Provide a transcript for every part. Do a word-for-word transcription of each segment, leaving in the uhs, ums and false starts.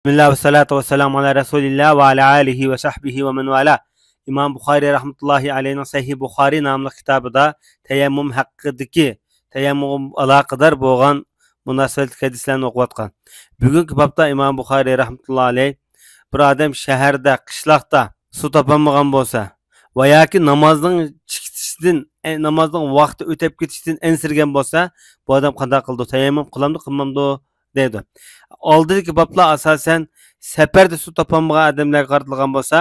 بىسمىللا ۋەسسالاتۇ ۋەسسالامۇ ئالا رەسۇلىللا ۋە ئالا ئالىھى ۋە سەھبىھى ۋە مەن ۋالا. ئىمام بۇخارىي رەھمەتۇللاھى ئەلەيھنىڭ سەھىھ بۇخارىي ناملىق كىتابىدا تەيەممۇم ھەققىدىكى، تەيەممۇمغا ئالاقىدار بولغان مۇناسىۋەتلىك ھەدىسلەرنى ئوقۇۋاتقان. بۈگۈنكى بابتا ئىمام بۇخارىي رەھمەتۇللاھى ئەلەيھ بىر ئادەم شەھەردە، قىشلاقتا سۇ تاپالمىغان بولسا ۋە ياكى نامازنىڭ چىقىشىدىن، ئە، نامازنىڭ ۋاقتى ئۆتەپ كېتىشىدىن ئەنسىرىگەن بولسا، بۇ ئادەم قانداق قىلىدۇ؟ تەيەممۇم قىلامدۇ، قىلمامدۇ؟ دەيدۇ. ئالدىدىكى بابلار ئاساسەن سەپەردە سۇ تاپالمىغان ئادەملەرگە قارىتىلغان بولسا،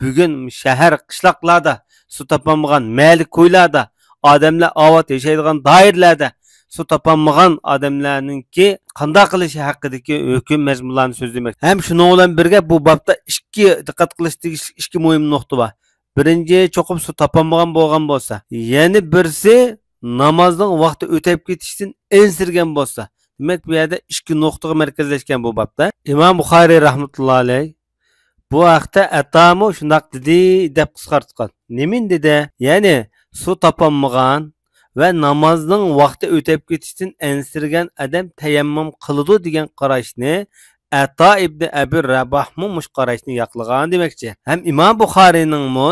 بۈگۈن شەھەر، قىشلاقلاردا سۇ تاپالمىغان، مەھەللە، كويلاردا ئادەملەر ئاۋات ياشايدىغان دائىرىلەردە سۇ تاپالمىغان ئادەملەرنىڭكى قانداق قىلىشى ھەققىدىكى ھۆكۈم مەزمۇنلارنى سۆزلىمەكتە. ھەم شۇنىڭ بىلەن بىرگە بۇ بابتا ئىككى دىققەت قىلىش تېگىشلىك ئىككى مۇھىم نۇقتا بار. بىرىنچى، چوقۇم سۇ تاپالمىغان بولغان بولسا، يەنە بىرسى نامازنىڭ ۋاقتى ئۆتەپ كېتىشتىن ئەنسىرىگەن بولسا. دېمەك، بۇ يەردە ئىككى نۇقتىغا مەركەزلەشكەن بۇ بابتا. ئىمام بۇخارىي رەھمەتۇللا ئەلەيھ بۇ ھەقتە ئەتامۇ شۇنداق دېدى دەپ قىسقارتقان. نېمىنى دېدى؟ يەنى سۇ تاپالمىغان ۋە نامازنىڭ ۋاقتى ئۆتەپ كېتىشتىن ئەنسىرىگەن ئادەم تەيەممۇم قىلىدۇ دېگەن قاراشنى ئەتا ئىبنى ئەبى رەباھمۇ مۇشۇ قاراشنى ياقلىغان دېمەكچى. ھەم ئىمام بۇخارىينىڭمۇ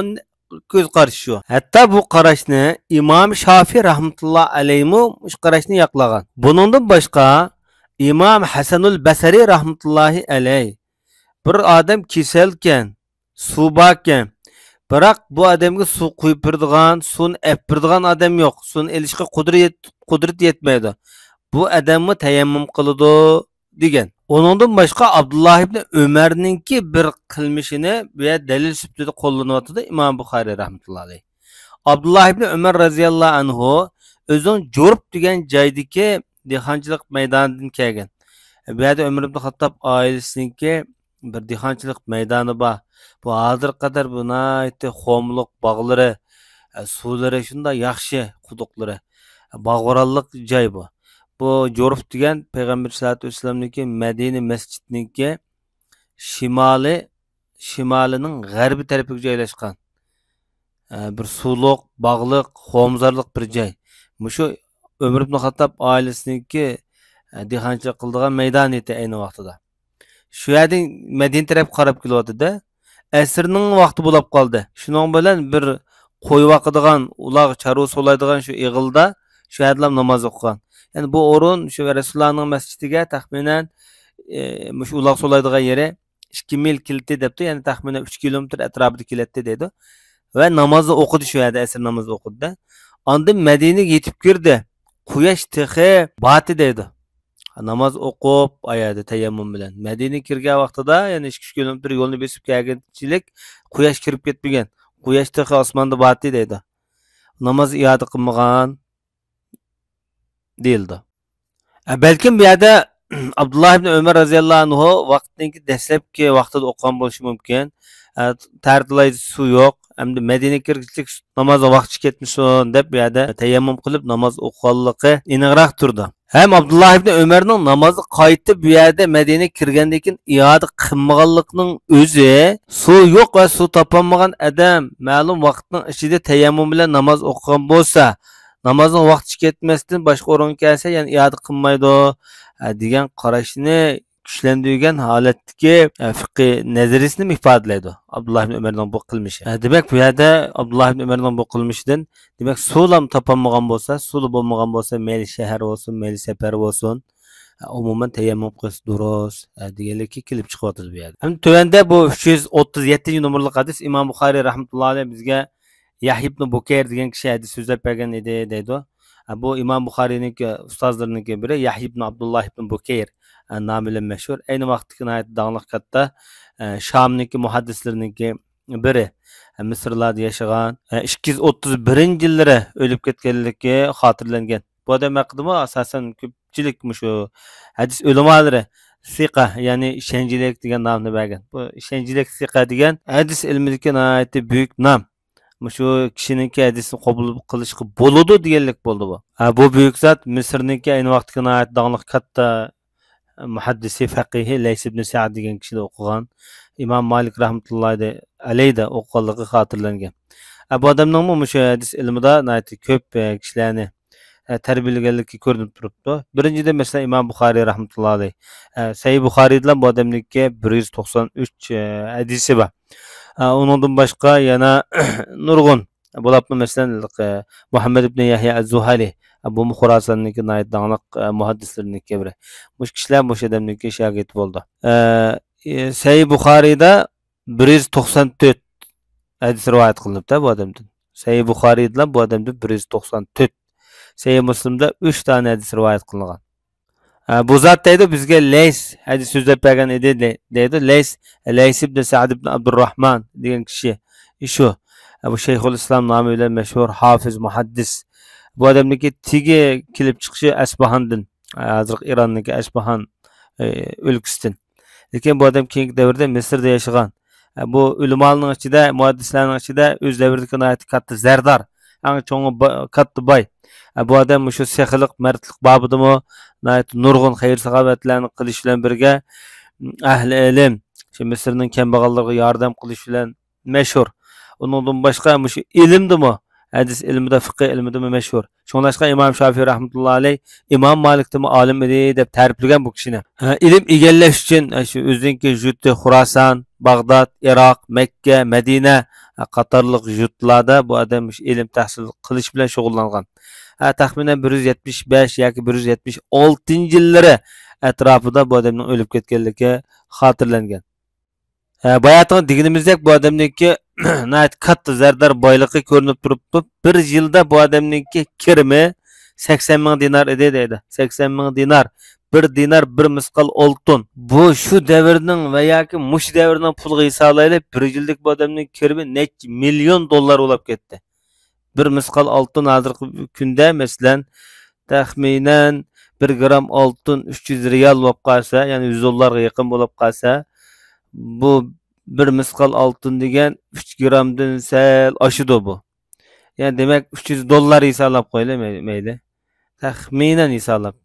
كۆز قارىشى شۇ. ھەتتا بۇ قاراشنى ئىمام شافىي رەھمەتۇللا ئەلەيھمۇ مۇشۇ قاراشنى ياقلىغان. بۇنىڭدىن باشقا، ئىمام ھەسەنۇل بەسرى رەھمەتۇللاھى ئەلەيھ، بىر ئادەم كېسەلكەن، سۇ باركەن، بىراق بۇ ئادەمگە سۇ قۇيۇپ بېرىدىغان، سۇنى ئەپ بېرىدىغان ئادەم يوق، سۇنى ئېلىشقا قۇدرەت، قۇدرىتى يەتمەيدۇ. بۇ ئادەممۇ تەيەممۇم قىلىدۇ، دېگەن. ئۇنىڭدىن باشقا، ئابدۇللا ئىبنى ئۆمەرنىڭكى بىر قىلمىشىنى بۇ يەردە دەلىل سۈپىتىدە قوللىنىۋاتىدۇ ئىمام بۇخارىي رەھمەتۇللا ئەلەيھ. ئابدۇللا ئىبنى ئۆمەر رەزىياللا ئەنھۇ ئۆزىنىڭ جۇرۇپ دېگەن جايدىكى دېھقانچىلىق مەيدانىدىن كەلگەن. بۇ يەردە ئۆمەر ئىبنى خاتتاب ئائىلىسىنىڭكى بىر دېھقانچىلىق مەيدانى بار. بۇ ھازىرغا قەدەر بۇ ناھايىتى خورمىلىق باغلىرى، ئە، سۇلىرى شۇنداق ياخشى، قۇدۇقلىرى، ئە، باغ-ئورانلىق جاي بۇ. بۇ جۇرۇف دېگەن پەيغەمبەر سەللەللاھۇ ئەلەيھى ۋەسەللەمنىڭكى مەدىنە مەسچىتىنىڭكى شىمالى، شىمالىنىڭ غەربىي تەرىپىگە جايلاشقان، ئە، بىر سۇلۇق، باغلىق، خورمىزارلىق بىر جاي. مۇشۇ ئۆمەر ئىبنى خاتتاب ئائىلىسىنىڭكى، ئە، دېھقانچىلىق قىلىدىغان مەيدانى ئىدى ئەينى ۋاقتىدا. شۇ يەردىن مەدىنە تەرەپكە قاراپ كېلىۋاتىدۇ. ئەسىرنىڭ ۋاقتى بولاپ قالدى. شۇنىڭ بىلەن بىر قوي باقىدىغان، ئۇلارغا چارۋا سولايدىغان شۇ ئېغىلدا شۇ يەردىلا ناماز ئوقۇغان. يەنى بۇ ئورۇن شۇ رەسۇلۇللانىڭ مەسچىتىگە تەخمىنەن، ئى، مۇشۇ ئۇلاغ سولايدىغان يېرى ئىككى مىل كېلىتى دەپتۇ، يەنى تەخمىنەن ئۈچ كىلومېتىر ئەتراپىدا كېلەتتى دەيدۇ. ۋە نامازنى ئوقۇدى شۇ يەردە، ئەسىر نامازى ئوقۇدى. ئاندىن مەدىنىگە يېتىپ كىردى. قۇياش تېخى باتتى دەيدۇ. ناماز ئوقۇپ، ئايەردە تەيەممۇم بىلەن. مەدىنىگە كىرگەن ۋاقتىدا، يەنى ئىككى ئۈچ كىلومېتىر يولنى بېسىپ كەلگەنچىلىك قۇياش كىرىپ كەتمىگەن. قۇياش تېخى ئاسماندا باتتى دەيدۇ. ناماز ئىئادە قىلمىغان دېيىلىدۇ. ئە، بەلكىم بۇ يەردە ئابدۇللا ئىبنى ئۆمەر رەزىياللاھۇ ئەنھۇ ۋاقىتنىڭكى دەسلەپكى ۋاقتىدا ئوقۇغان بولۇشى مۇمكىن. ئە، تەرەتلايدا سۇ يوق، ئەمدى مەدىنىگە كىرگۈچىلىك نامازنىڭ ۋاقتى كەتمىسۇن دەپ، بۇ يەردە تەيەممۇم قىلىپ ناماز ئوقۇغانلىقى ئېنىقراق تۇرىدۇ. ھەم ئابدۇللا ئىبنى ئۆمەرنىڭ نامازغا قايتىپ، بۇ يەردە مەدىنىگە كىرگەندىن كېيىن ئىئادە قىلمىغانلىقىنىڭ ئۆزى، سۇ يوق ۋە سۇ تاپالمىغان ئادەم مەلۇم ۋاقىتنىڭ ئىچىدە تەيەممۇم بىلەن ناماز ئوقۇغان بولسا، نامازنىڭ ۋاقتى كەتمەستىن باشقا ئورۇنغا كەلسە، يەنە ئىئادە قىلمايدۇ، ئە، دېگەن قاراشنى كۈچلەندۈرگەن ھالەتتىكى، ئە، فىقھىي نەزەرىيىسىنى ئىپادىلەيدۇ ئابدۇللا ئىبنى ئۆمەرنىڭ بۇ قىلمىشى. ئە، دېمەك، بۇ يەردە ئابدۇللا ئىبنى ئۆمەرنىڭ بۇ قىلمىشىدىن، دېمەك، سۇلام تاپالمىغان بولسا، سۇلا بولمىغان بولسا، مەيلى شەھەر بولسۇن، مەيلى سەپەر بولسۇن، ئە، ئومۇمەن تەيەممۇم قىلسا دۇرۇس، ئە، دېگەنلىككە كېلىپ چىقىۋاتىدۇ بۇ يەردە. ھەم تۆۋەندە بۇ ئۈچ يۈز ئوتتۇز يەتتىنچى نومۇرلۇق ھەدىس ئىمام بۇخارىي رەھمەتۇللا ئەلەيھ بىزگە يەھيا ئىبنى بۇكەير دېگەن كىشى ھەدىس سۆزلەپ بەرگەن ئىدى دەيدۇ. ئە، بۇ ئىمام بۇخارىينىڭكى ئۇستازلىرىنىڭكى بىرى يەھيا ئىبنى ئابدۇللا ئىبنى بۇكەير، ئە، نامى بىلەن مەشھۇر. ئەينى ۋاقىتتىكى ناھايىتى داڭلىق كاتتا، ئە، شامنىڭكى مۇھەددىسلىرىنىڭكى بىرى، مىسىرلاردا ياشىغان، ئىككى يۈز ئوتتۇز بىرىنچى يىللىرى ئۆلۈپ كەتكەنلىكى خاتىرىلەنگەن. بۇ ئادەم ھەققىدىمۇ ئاساسەن كۆپچىلىك مۇشۇ ھەدىس ئۆلىمالىرى سىقە، يەنى ئىشەنچلىك دېگەن نامنى بەرگەن. بۇ ئىشەنچلىك سىقە دېگەن ھەدىس ئىلمىدىكى ناھايىتى بۈيۈك نام. مۇشۇ كىشىنىڭكى ھەدىسىنى قوبۇل قىلىشقا بولىدۇ دېگەنلىك بولدى بۇ. ھە، بۇ بۈيۈك زات مىسىرنىڭكى ئەينى ۋاقىتتىكى ناھايىتى داڭلىق كاتتا مۇھەددىسى، فەقىھى لەيس ئىبنى سەئد دېگەن كىشىدە ئوقۇغان، ئىمام مالىك رەھمەتۇللاھى ئەلەيھىدە ئوقۇغانلىقى خاتىرىلەنگەن. ئە، بۇ ئادەمنىڭمۇ مۇشۇ ھەدىس ئىلمىدا ناھايىتى كۆپ، ئە، كىشىلەرنى، ئە، تەربىيەلىگەنلىكى كۆرۈنۈپ تۇرۇپتۇ. بىرىنچىدىن، مەسىلەن، ئىمام بۇخارىي رەھمەتۇللا ئەلەيھ. ئە، سەھىھ بۇخارىيدىلا بۇ ئادەمنىڭكى بىر يۈز توقسان ئۈچ، ئە، ھەدىسى بار. ئە، ئۇنىڭدىن باشقا يەنە نۇرغۇن، بولۇپمۇ، مەسىلەن، ئە، مۇھەممەد ئىبن يەھيا ئەز-زۇھەلى، ئە، بۇمۇ خۇراساننىڭكى ناھايىتى داڭلىق، ئە، مۇھەددىسلىرىنىڭكى بىرى. مۇشۇ كىشىلەر مۇشۇ ئادەمنىڭكى شاگىرتى بولدى. ئە، ئە، سەھىھ بۇخارىيدا بىر يۈز توقسان تۆت ھەدىس رىۋايەت قىلىنىپتۇ بۇ ئادەمدىن. سەھىھ بۇخارىيدىلا بۇ ئادەمدىن بىر يۈز توقسان تۆت. سەھىھ مۇسلىمدا ئۈچ دانە ھەدىس رىۋايەت قىلىنغان. ئە، بۇ زات دەيدۇ، بىزگە لەيس ھەدىس سۆزلەپ بەرگەن ئىدى، دەي-، دەيدۇ. لەيس، لەيس ئىبن سەئد ئىبن ئابدۇرراھمان دېگەن كىشى. شۇ. ئە، بۇ شەيخۇل ئىسلام نامى بىلەن مەشھۇر ھافىز، مۇھەددىس. بۇ ئادەمنىڭكى تېگى كېلىپ چىقىشى ئەسپاھاندىن. ئە، ھازىرقى ئىراننىڭكى ئەسپاھان، ئە، ئۆلكىسىدىن. لېكىن بۇ ئادەم كېيىنكى دەۋردە مىسىردا ياشىغان. ئە، بۇ ئۆلىمالارنىڭ ئىچىدە، مۇھەددىسلەرنىڭ ئىچىدە ئۆز دەۋرىدىكى ناھايىتى كاتتا زەردار، ئەڭ چوڭى با-، كاتتا باي. ئە، بۇ ئادەم مۇشۇ سېخىيلىق، مەردلىك بابىدىمۇ ناھايىتى نۇرغۇن خەير-ساخاۋەتلەرنى قىلىش بىلەن بىرگە، ئەھلى ئىلىم، شۇ مىسىرنىڭ كەمبەغاللىرىغا ياردەم قىلىش بىلەن مەشھۇر. ئۇنىڭدىن باشقا مۇشۇ ئىلىمدىمۇ، ھەدىس ئىلمىدا، فىقھى ئىلمىدىمۇ مەشھۇر. شۇڭلاشقا ئىمام شافىي رەھمەتۇللا ئەلەيھ ئىمام مالىكتىنمۇ ئالىم ئىدى دەپ تەرىپلىگەن بۇ كىشىنى. ھە، ئىلىم ئىگىلەش ئۈچۈن، ھە، شۇ ئۆزىنىڭكى يۇرتى خۇراسان، باغداد، ئىراق، مەككە، مەدىنە، ھە، قاتارلىق يۇرتلاردا بۇ ئادەم مۇشۇ ئىلىم تەھسىل قىلىش بىلەن شۇغۇللانغان. ھە، تەخمىنەن بىر يۈز يەتمىش بەش ياكى بىر يۈز يەتمىش ئالتىنچى يىللىرى ئەتراپىدا بۇ ئادەمنىڭ ئۆلۈپ كەتكەنلىكى خاتىرىلەنگەن. ئە، باياتىنغا دېگىنىمىزدەك، بۇ ئادەمنىڭكى ناھايىتى كاتتا زەردار بايلىقى كۆرۈنۈپ تۇرۇپتۇ. بىر يىلدا بۇ ئادەمنىڭكى كىرىمى سەكسەن مىڭ دىنار ئىدى دەيدۇ. سەكسەن مىڭ دىنار. بىر دىنار بىر مىسقال ئالتۇن. بۇ شۇ دەۋرنىڭ ۋە ياكى مۇشۇ دەۋرنىڭ پۇلىغا ھېسابلايلى، بىر يىلدىكى بۇ ئادەمنىڭ كىرىمى نەچچە مىليون دوللار بولاپ كەتتى. بىر مىسقال ئالتۇن ھازىرقى كۈندە، مەسىلەن، تەخمىنەن بىر گرام ئالتۇن ئۈچ يۈز رىيال بولۇپ قالسا، يەنى يۈز دوللارغا يېقىن بولۇپ قالسا، بۇ بىر مىسقال ئالتۇن دېگەن ئۈچ گرامدىن سەل ئاشىدۇ بۇ. يەنى دېمەك، ئۈچ يۈز دوللار ھېسابلاپ قويىلى، مەي-، مەيلى. تەخمىنەن ھېسابلاپ.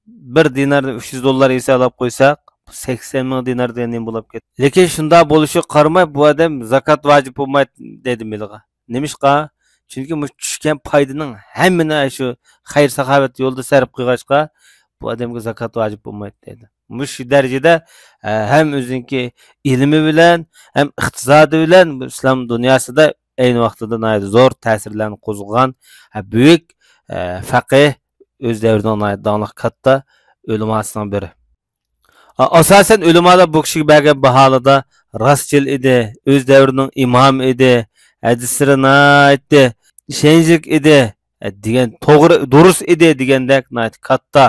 بىر دىنارنى ئۈچ يۈز دوللار ھېسابلاپ قويساق، بۇ سەكسەن مىڭ دىنار دېگەن نېمە بولۇپ كەتتى؟ لېكىن شۇنداق بولۇشىغا قارىماي، بۇ ئادەم زاكات ۋاجىپ بولمايدۇ دەيدۇ مېلىغا. نېمىشقا؟ چۈنكى مۇشۇ چۈشكەن پايدىنىڭ ھەممىنى شۇ خەير-ساخاۋەت يولىدا سەرپ قىلغاچقا، بۇ ئادەمگە زاكات ۋاجىپ بولمايدۇ دەيدۇ. مۇشۇ دەرىجىدە، ئە، ھەم ئۆزىنىڭكى ئىلمى بىلەن، ھەم ئىقتىسادى بىلەن بۇ ئىسلام دۇنياسىدا ئەينى ۋاقتىدا ناھايىتى زور تەسىرلەرنى قوزغىغان، ھە، بۈيۈك، ئە، فەقىھ، ئۆز دەۋرىنىڭ ناھايىتى داڭلىق كاتتا ئۆلىماسىنىڭ بىرى. ئا-، ئاساسەن ئۆلىمالار بۇ كىشىگە بەرگەن باھالىرىدا راستچىل ئىدى، ئۆز دەۋرىنىڭ ئىمامى ئىدى، ھەدىسلىرى ناھايىتى ئىشەنچلىك ئىدى، ئە، دېگەن توغرا، دۇرۇس ئىدى دېگەندەك ناھايىتى كاتتا،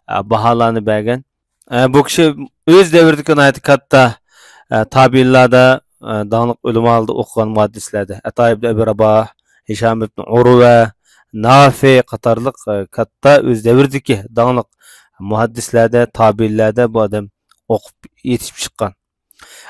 ئە، باھالارنى بەرگەن. ئە، بۇ كىشى ئۆز دەۋرىدىكى ناھايىتى كاتتا، ئە، تابىئىنلاردا، ئە، داڭلىق ئۆلىمالاردا ئوقۇغان مۇھەددىسلەردە ئەتا ئىبن ئەبى راباھ، ھىشام ئىبن ئۇرۋە، نافى قاتارلىق، ئە، كاتتا ئۆز دەۋرىدىكى داڭلىق مۇھەددىسلەردە، تابىئىنلەردە بۇ ئادەم ئوقۇپ يېتىشىپ چىققان.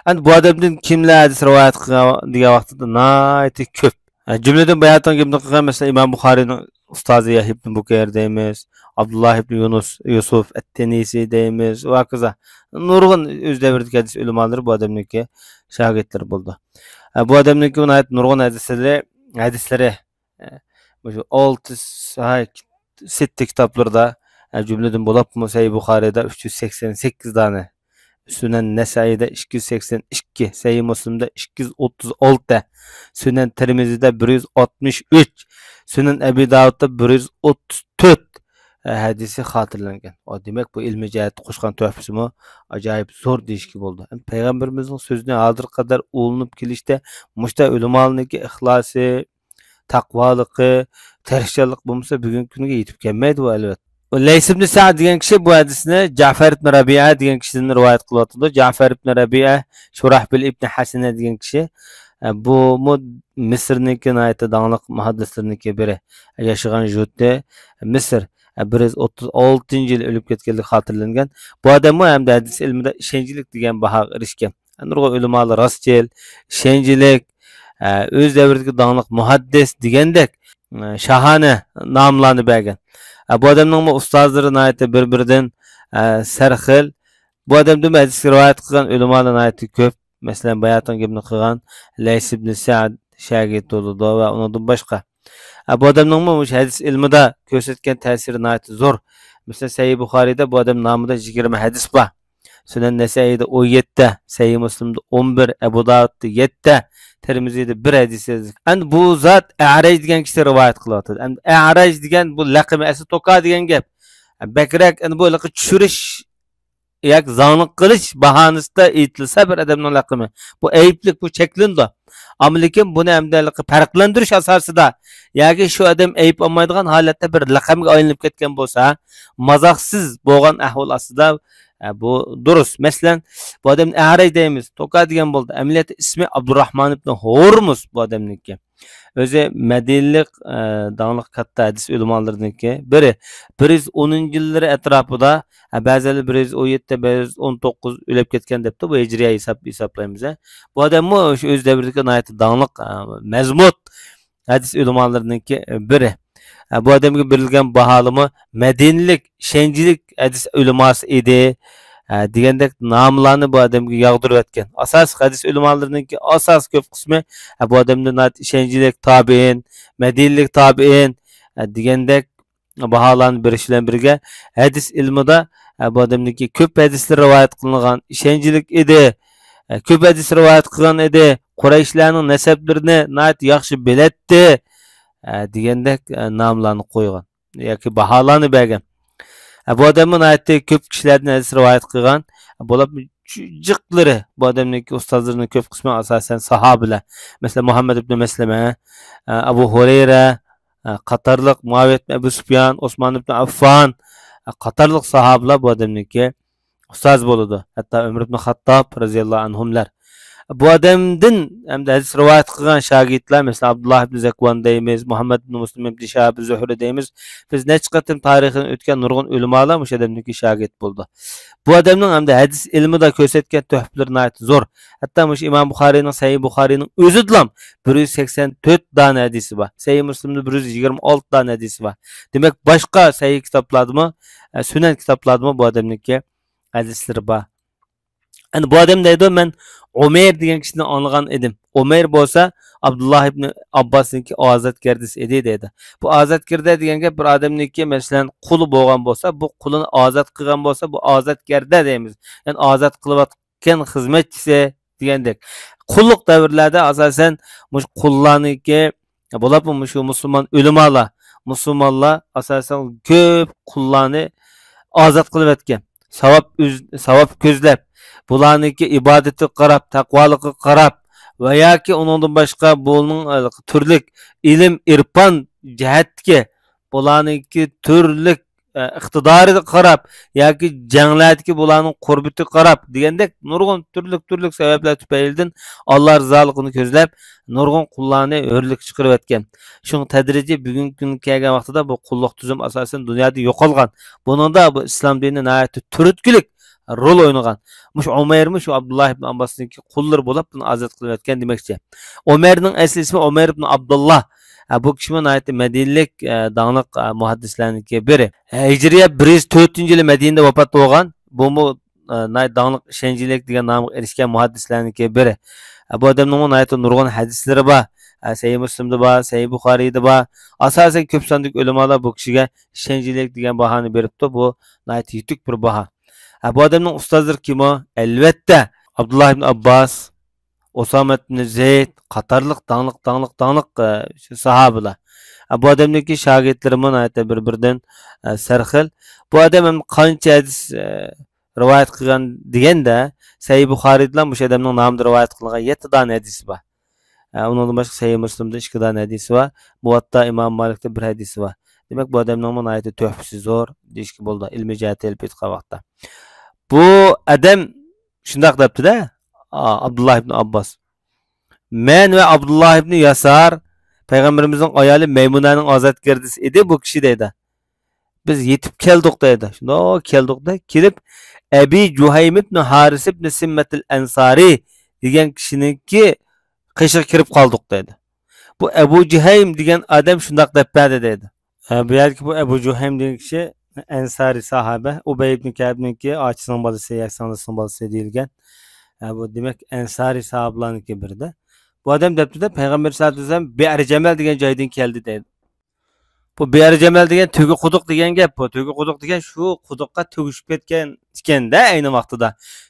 ئەمدى بۇ ئادەمدىن كىملەر ھەدىس رىۋايەت قىلغان دېگەن ۋاقتىدا ناھايىتى كۆپ. ئە، جۈملىدىن باياتىن گېپىنى قىلغان، مەسىلەن، ئىمام بۇخارىينىڭ ئۇستازى يەھيا ئىبن بۇكەير دەيمىز، ئابدۇللا ئىبن يۇنۇس، يۈسۈف ئەت-تىنىسى دەيمىز، ۋە ھاكازا. نۇرغۇن ئۆز دەۋرىدىكى ھەدىس ئۆلىمالىرى بۇ ئادەمنىڭكى شاگىرتلىرى بولدى. ئە، بۇ ئادەمنىڭكى ناھايىتى نۇرغۇن ھەدىسلىرى، ھەدىسلىرى، ئە، مۇشۇ ئالتە س-، ھاي، سىتتە كىتابلىرىدا، ئە، جۈملىدىن بولۇپمۇ سەھىھ بۇخارىيدا ئۈچ يۈز سەكسەن سەككىز دانە، سۈنەن نەسائىيدا ئىككى يۈز سەكسەن ئىككى، سەھىھ مۇسلىمدا ئىككى يۈز ئوتتۇز ئالتە، سۈنەن تىرمىزىدا بىر يۈز ئاتمىش ئۈچ، سۈنەن ئەبى داۋۇدتا بىر يۈز ئوتتۇز تۆت، ئە، ھەدىسى خاتىرىلەنگەن. ئا، دېمەك، بۇ ئىلمىي جەھەتتە قوشقان تۆھپىسىمۇ ئاجايىپ زور دېيىشكە بولىدۇ. ھەم پەيغەمبىرىمىزنىڭ سۆزىنى ھازىرغا قەدەر ئۇلىنىپ كېلىشتە مۇشۇنداق ئۆلىمالارنىڭكى ئىخلاسى، تەقۋالىقى، تىرىشچانلىقى بولمىسا، بۈگۈنكى كۈنگە يېتىپ كەلمەيدۇ بۇ، ئەلۋەتتە. لەيس ئىبن سەئد دېگەن كىشى بۇ ھەدىسنى جەفەر ئىبن رەبىئە دېگەن كىشىدىن رىۋايەت قىلىۋاتىدۇ. جەفەر ئىبن رەبىئە، شۇراھبىل ئىبن ھەسەنە دېگەن كىشى، ئە، بۇمۇ مىسىرنىڭكى ناھايىتى داڭلىق مۇھەددىسلىرىنىڭكى بىرى. ياشىغان يۇرتى مىسىر. ئە، بىر يۈز ئوتتۇز ئالتىنچى يىلى ئۆلۈپ كەتكەنلىكى خاتىرىلەنگەن. بۇ ئادەممۇ ھەمدە ھەدىس ئىلمىدا ئىشەنچلىك دېگەن باھاغا ئېرىشكەن. نۇرغۇن ئۆلىمالار راستچىل، ئىشەنچلىك، ئە، ئۆز دەۋرىدىكى داڭلىق مۇھەددىس دېگەندەك، ئە، شاھانە ناملارنى بەرگەن. ئە، بۇ ئادەمنىڭمۇ ئۇستازلىرى ناھايىتى بىر-بىرىدىن، ئە، سەرخىل. بۇ ئادەمدىن ھەدىسكە رىۋايەت قىلغان ئۆلىمالار ناھايىتى كۆپ. مەسىلەن، باياتىن گېپىنى قىلغان لەيس ئىبن سەئد شاگىرت بولىدۇ ۋە ئۇنىڭدىن باشقا. ئە، بۇ ئادەمنىڭمۇ مۇشۇ ھەدىس ئىلمىدا كۆرسەتكەن تەسىرى ناھايىتى زور. مەسىلەن، سەھىھ بۇخارىيدا بۇ ئادەم نامىدا يىگىرمە ھەدىس بار. سۈنەن نەسەئىيدە ئون يەتتە، سەھىھ مۇسلىمدا ئون بىر، ئەبۇ داۋۇدتا يەتتە، تىرمىزىدە بىر ھەدىس يازدى. ئەمدى بۇ زات ئەرەج دېگەن كىشى رىۋايەت قىلىۋاتىدۇ. ئەمدى ئەرەج دېگەن بۇ لەقىمى ئەسلى توكا دېگەن گەپ. بەكرەك ئەمدى بۇ ھېلىقى چۈشۈرۈش ياكى زاڭلىق قىلىش باھانىسىدا ئېيتىلسا بىر ئادەمنىڭ لەقىمى، بۇ ئەيىبلىك، بۇ چەكلىنىدۇ. ئەمما لېكىن بۇنى ئەمدى ھېلىقى پەرقلەندۈرۈش ئاساسىدا ياكى شۇ ئادەم ئەيىب ئالمايدىغان ھالەتتە بىر لەقەمگە ئايلىنىپ كەتكەن بولسا، مازاقسىز بولغان ئەھۋال ئاستىدا، ئە، بۇ دۇرۇس. مەسىلەن، بۇ ئادەمنى ئەرەج دەيمىز، توكا دېگەن بولدى. ئەمەلىيەتتە ئىسمى ئابدۇراھمان ئىبنى ھورمۇز بۇ ئادەمنىڭكى. ئۆزى مەدىنىلىك، ئە، داڭلىق كاتتا ھەدىس ئۆلىمالىرىنىڭكى بىرى. بىر يۈز ئونىنچى يىللىرى ئەتراپىدا، ئە، بەزىلەر بىر يۈز ئون يەتتە، بىر يۈز ئون توققۇز ئۆلۈپ كەتكەن دەپتۇ، بۇ ھىجرىيە ھېساب، ھېسابلايمىز، ھە. بۇ ئادەممۇ شۇ ئۆز دەۋرىدىكى ناھايىتى داڭلىق، ئە، مەزمۇت ھەدىس ئۆلىمالىرىنىڭكى، ئە، بىرى. ئە، بۇ ئادەمگە بېرىلگەن باھالىمۇ مەدىنىلىك، شەنجىلىك ھەدىس ئۆلىماسى ئىدى، ئە، دېگەندەك ناملارنى بۇ ئادەمگە ياغدۇرۇۋەتكەن. ئاساسلىق ھەدىس ئۆلىمالىرىنىڭكى ئاساسىي كۆپ قىسمى، ئە، بۇ ئادەمدىن ناھايىتى ئىشەنچلىك تابىئىن، مەدىنىلىك تابىئىن، ئە، دېگەندەك باھالارنى بېرىش بىلەن بىرگە، ھەدىس ئىلمىدا، ئە، بۇ ئادەمنىڭكى كۆپ ھەدىسلىرى رىۋايەت قىلىنغان، ئىشەنچلىك ئىدى، ئە، كۆپ ھەدىس رىۋايەت قىلغان ئىدى، قۇرەيشلەرنىڭ نەسەبلىرىنى ناھايىتى ياخشى بىلەتتى، ئە، دېگەندەك، ئە، ناملارنى قويغان ياكى باھالارنى بەرگەن. ئە، بۇ ئادەممۇ ناھايىتى كۆپ كىشىلەردىن ھەدىس رىۋايەت قىلغان. بولۇپمۇ جىقلىرى، بۇ ئادەمنىڭكى ئۇستازلىرىنىڭ كۆپ قىسمى ئاساسەن ساھابىلەر. مەسىلەن، مۇھەممەد ئىبنى مەسلىمە، ئە، ئەبۇ ھۇرەيرە، ئە، قاتارلىق، مۇئاۋىيە ئىبنى ئەبۇ سۇپيان، ئوسمان ئىبنى ئەففان، ئە، قاتارلىق ساھابىلار بۇ ئادەمنىڭكى ئۇستازى بولىدۇ. ھەتتا ئۆمەر ئىبنى خاتتاب رەزىياللاھۇ ئەنھۇملار. بۇ ئادەمدىن ھەمدە ھەدىس رىۋايەت قىلغان شاگىرتلار، مەسىلەن، ئابدۇللاھ ئىبنى زەكۋان دەيمىز، مۇھەممەد ئىبنى مۇسلىم ئىبنى شىھاب زۇھرى دەيمىز. بىز نەچچە قېتىم تارىخىنى ئۆتكەن نۇرغۇن ئۆلىمالار مۇشۇ ئادەمدىكى شاگىرت بولدى. بۇ ئادەمنىڭ ھەمدە ھەدىس ئىلمىدا كۆرسەتكەن تۆھپىلىرى ناھايىتى زور. ھەتتا مۇشۇ ئىمام بۇخارىينىڭ سەھىھ بۇخارىينىڭ ئۆزىدىلا بىر يۈز سەكسەن تۆت دانە ھەدىسى بار. سەھىھ مۇسلىمدا بىر يۈز يىگىرمە ئالتە دانە ھەدىسى بار. دېمەك، باشقا سەھىھ كىتابلاردىمۇ، ئە، سۈنەن كىتابلاردىمۇ بۇ ئادەمنىڭكى ھەدىسلىرى بار. ئەنە بۇ ئادەم دەيدۇ، مەن ئۇمەير دېگەن كىشىدىن ئاڭلىغان ئىدىم. ئۇمەير بولسا ئابدۇللاھ ئىبنى ئابباسنىڭكى ئازادگەردىسى ئىدى دەيدۇ. بۇ ئازادگەردە دېگەن گەپ بىر ئادەمنىڭكى، مەسىلەن، قۇلى بولغان بولسا، بۇ قۇلىنى ئازاد قىلغان بولسا، بۇ ئازادگەردە دەيمىز. يەنى ئازاد قىلىۋاتقان خىزمەتچىسى دېگەندەك. قۇللۇق دەۋرلەردە ئاساسەن مۇشۇ قۇللارنىڭكى، بولۇپمۇ مۇشۇ مۇسۇلمان ئۆلىمالار، مۇسۇلمانلار ئاساسەن كۆپ قۇللارنى ئازاد قىلىۋەتكەن. ساۋاب ئۈز-، ساۋاب كۆزلەپ، بۇلارنىڭكى ئىبادىتىگە قاراپ، تەقۋالىقىغا قاراپ ۋە ياكى ئۇنىڭدىن باشقا بۇنىڭ، ئە، تۈرلۈك ئىلىم، ئىرپان جەھەتتىكى بۇلارنىڭكى تۈرلۈك، ئە، ئىقتىدارىغا قاراپ ياكى جەڭلەردىكى بۇلارنىڭ قۇربىتىگە قاراپ دېگەندەك نۇرغۇن تۈرلۈك، تۈرلۈك سەۋەبلەر تۈپەيلىدىن ئاللا رىزالىقىنى كۆزلەپ نۇرغۇن قۇللارنى ھۆرلۈككە چىقىرىۋەتكەن. شۇڭا تەدرىجىي بۈگۈنكى كۈنگە كەلگەن ۋاقتىدا بۇ قۇللۇق تۈزۈم ئاساسەن دۇنيادا يوقالغان. بۇنىڭدا بۇ ئىسلام دىنى ناھايىتى تۈرتكىلىك رول ئوينىغان. مۇشۇ ئۇمەيرمۇ شۇ ئابدۇللا ئىبن ئابباسنىڭكى قۇللىرى بولۇپ، بۇنى ئازاد قىلىۋەتكەن دېمەكچى. ئۇمەرنىڭ ئەسلى ئىسمى ئۇمەر ئىبن ئابدۇللا. ھە، بۇ كىشىمۇ ناھايىتى مەدىنىلىك، ئە، داڭلىق، ئە، مۇھەددىسلەرنىڭكى بىرى. ھە، ھىجرىيە بىر يۈز تۆتىنچى يىلى مەدىنىدە ۋاپات بولغان. بۇمۇ، ئە، ناھايىتى داڭلىق، ئىشەنچلىك دېگەن نامغا ئېرىشكەن مۇھەددىسلەرنىڭكى بىرى. ھە، بۇ ئادەمنىڭمۇ ناھايىتى نۇرغۇن ھەدىسلىرى بار. ھە، سەھىھ مۇسلىمدا بار، سەھىھ بۇخارىيدا بار. ئاساسەن كۆپ ساندىكى ئۆلىمالار بۇ كىشىگە ئىشەنچلىك دېگەن باھانى بېرىپتۇ. بۇ ناھايىتى يېتۈك بىر باھا. ھە، بۇ ئادەمنىڭ ئۇستازلىرى كىم ئۇ؟ ئەلۋەتتە، ئابدۇللا ئىبن ئابباس، ئۇسامە ئىبن زەيد قاتارلىق داڭلىق، داڭلىق، داڭلىق، ئە، شۇ ساھابىلەر. ئە، بۇ ئادەمنىڭكى شاگىرتلىرىمۇ ناھايىتى بىر-بىرىدىن، ئە، سەرخىل. بۇ ئادەم ھەم قانچە ھەدىس، ئە، رىۋايەت قىلغان دېگەندە، سەھىھ بۇخارىيدىلا مۇشۇ ئادەمنىڭ نامىدا رىۋايەت قىلىنغان يەتتە دانە ھەدىسى بار. ئە، ئۇنىڭدىن باشقا سەھىھ مۇسلىمدا ئىككى دانە ھەدىسى بار. مۇۋەتتا ئىمام مالىكتا بىر ھەدىسى بار. دېمەك، بۇ ئادەمنىڭمۇ ناھايىتى تۆھپىسى زور دېيىشكە بولىدۇ، ئىلمىي جەھەتتە ئېلىپ ئېيتقان ۋاقىتتا. بۇ ئادەم شۇنداق دەپتۇ-دە، ئا، ئابدۇللا ئىبن ئابباس. مەن ۋە ئابدۇللا ئىبن ياسار پەيغەمبىرىمىزنىڭ ئايالى مەيمۇنانىڭ ئازادگەردىسى ئىدى بۇ كىشى دەيدۇ. بىز يېتىپ كەلدۇق دەيدۇ. شۇنداق كەلدۇق-دە، كېلىپ ئەبى جۇھەيم ئىبن ھارىس ئىبن سىممەتىل ئەنسارى دېگەن كىشىنىڭكى قېشىغا كىرىپ قالدۇق دەيدۇ. بۇ ئەبۇ جۇھەيم دېگەن ئادەم شۇنداق دەپ بەردى دەيدۇ. ھە، بۇ يەردىكى بۇ ئەبۇ جۇھەيم دېگەن كىشى ئەنسارى ساھابە، ئۇبەي ئىبن كەئبنىڭكى ئاچىسىنىڭ بالىسى ياكى سىڭلىسىنىڭ بالىسى دېيىلگەن. ھە، بۇ دېمەك ئەنسارى ساھابىلارنىڭكى بىرىدە. بۇ ئادەم دەپتۇ-دە، پەيغەمبەر سەللەللاھۇ ئەلەيھى ۋەسەللەم بىئەر جەمەل دېگەن جايدىن كەلدى دەيدۇ. بۇ بىئەر جەمەل دېگەن تۆگە قۇدۇق دېگەن گەپ. بۇ تۆگە قۇدۇق دېگەن شۇ قۇدۇققا تۆگۈشۈپ كەتكەن ئىكەن-دە ئەينى ۋاقتىدا.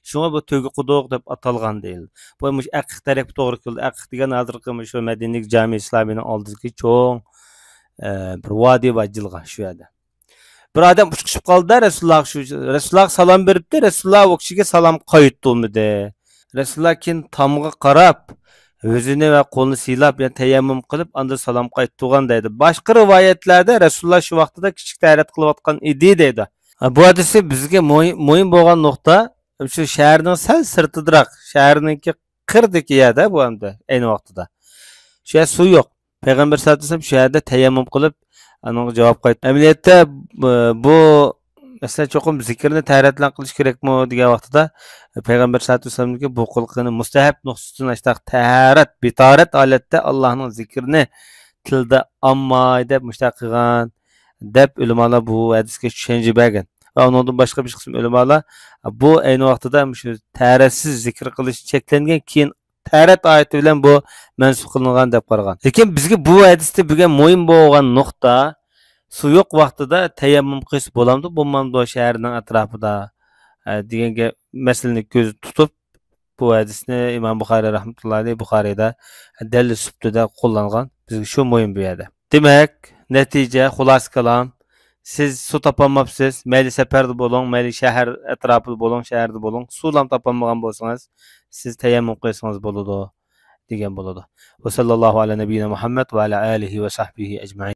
شۇڭا بۇ تۆگە قۇدۇق دەپ ئاتالغان دېيىلدى. بۇ مۇشۇ ئەقىق تەرەپكە توغرا كېلىدۇ. ئەقىق دېگەن ھازىرقى مۇشۇ مەدىنىدىكى جامى ئىسلامىينىڭ ئالدىدىكى چوڭ، ئە، بىر ۋادى بار، جىلغا شۇ يەردە. بىر ئادەم ئۇچۇپ چىقىپ قالدى-دە رەسۇلۇللاغا، شۇ رەسۇلۇللاغا سالام بېرىپتۇ، رەسۇلۇللا ئۇ كىشىگە سالام قايتۇرمىدى. رەسۇلۇللا كېيىن تامغا قاراپ، ئۆزىنى ۋە قولىنى سىيلاپ، يەنە تەيەممۇم قىلىپ، ئاندىن سالام قايتۇرغان دەيدۇ. باشقا رىۋايەتلەردە رەسۇلۇللا شۇ ۋاقتىدا كىچىك تەھارەت قىلىۋاتقان ئىدى دەيدۇ. ھە، بۇ ھەدىستە بىزگە مۇھىم، مۇھىم بولغان نۇقتا، شۇ شەھەرنىڭ سەل سىرتىدىراق، شەھەرنىڭكى قىرىدىكى يەردە بۇ ئەمدى ئەينى ۋاقتىدا. شۇ يەردە سۇ يوق. پەيغەمبەر سەللەللاھۇ ئەلەيھى ۋەسەللەم شۇ يەردە تەيەممۇم قىلىپ، ئانىڭغا جاۋاب قايتۇردى. ئەمەلىيەتتە، بۇ، بۇ مەسىلەن، چوقۇم زىكىرنى تەھارەت بىلەن قىلىش كېرەكمۇ دېگەن ۋاقتىدا، پەيغەمبەر سەللەللاھۇ ئەلەيھى ۋەسەللەمنىڭكى بۇ قىلغىنى مۇستەھەب نۇقتىسىدىن ئاشتاق تەھارەت، بىتاھارەت ھالەتتە ئاللاھنىڭ زىكرىنى تىلدا ئالماي دەپ مۇشۇنداق قىلغان، دەپ ئۆلىمالار بۇ ھەدىسكە چۈشەنچە بەرگەن. ۋە ئۇنىڭدىن باشقا بىر قىسىم ئۆلىمالار بۇ ئەينى ۋاقتىدا مۇشۇ تەھارەتسىز زىكىر قىلىش چەكلەنگەن، كېيىن تەھارەت ئايىتى بىلەن بۇ مەنسۇخ قىلىنغان دەپ قارىغان. لېكىن بىزگە بۇ ھەدىستە بۈگۈن مۇھىم بولغان نۇقتا، سۇ يوق ۋاقتىدا تەيەممۇم قىلسا بولامدۇ، بولمامدۇ شەھەرنىڭ ئەتراپىدا، ئە، دېگەن گەپ، مەسىلىنى كۆزدە تۇتۇپ، بۇ ھەدىسنى ئىمام بۇخارىي رەھمەتۇللاھى ئەلەيھى بۇخارىيدا دەلىل سۈپىتىدە قوللانغان. بىزگە شۇ مۇھىم بۇ يەردە. دېمەك، نەتىجە، خۇلاسە كالام، سىز سۇ تاپالماپسىز، مەيلى سەپەردە بولۇڭ، مەيلى شەھەر ئەتراپىدا بولۇڭ، شەھەردە بولۇڭ، سۇلام تاپالمىغان بولسىڭىز، سىز تەيەممۇم قىلسىڭىز بولىدۇ، دېگەن بولىدۇ. وصلى الله على نبينا محمد وعلى آله وصحبه أجمعين.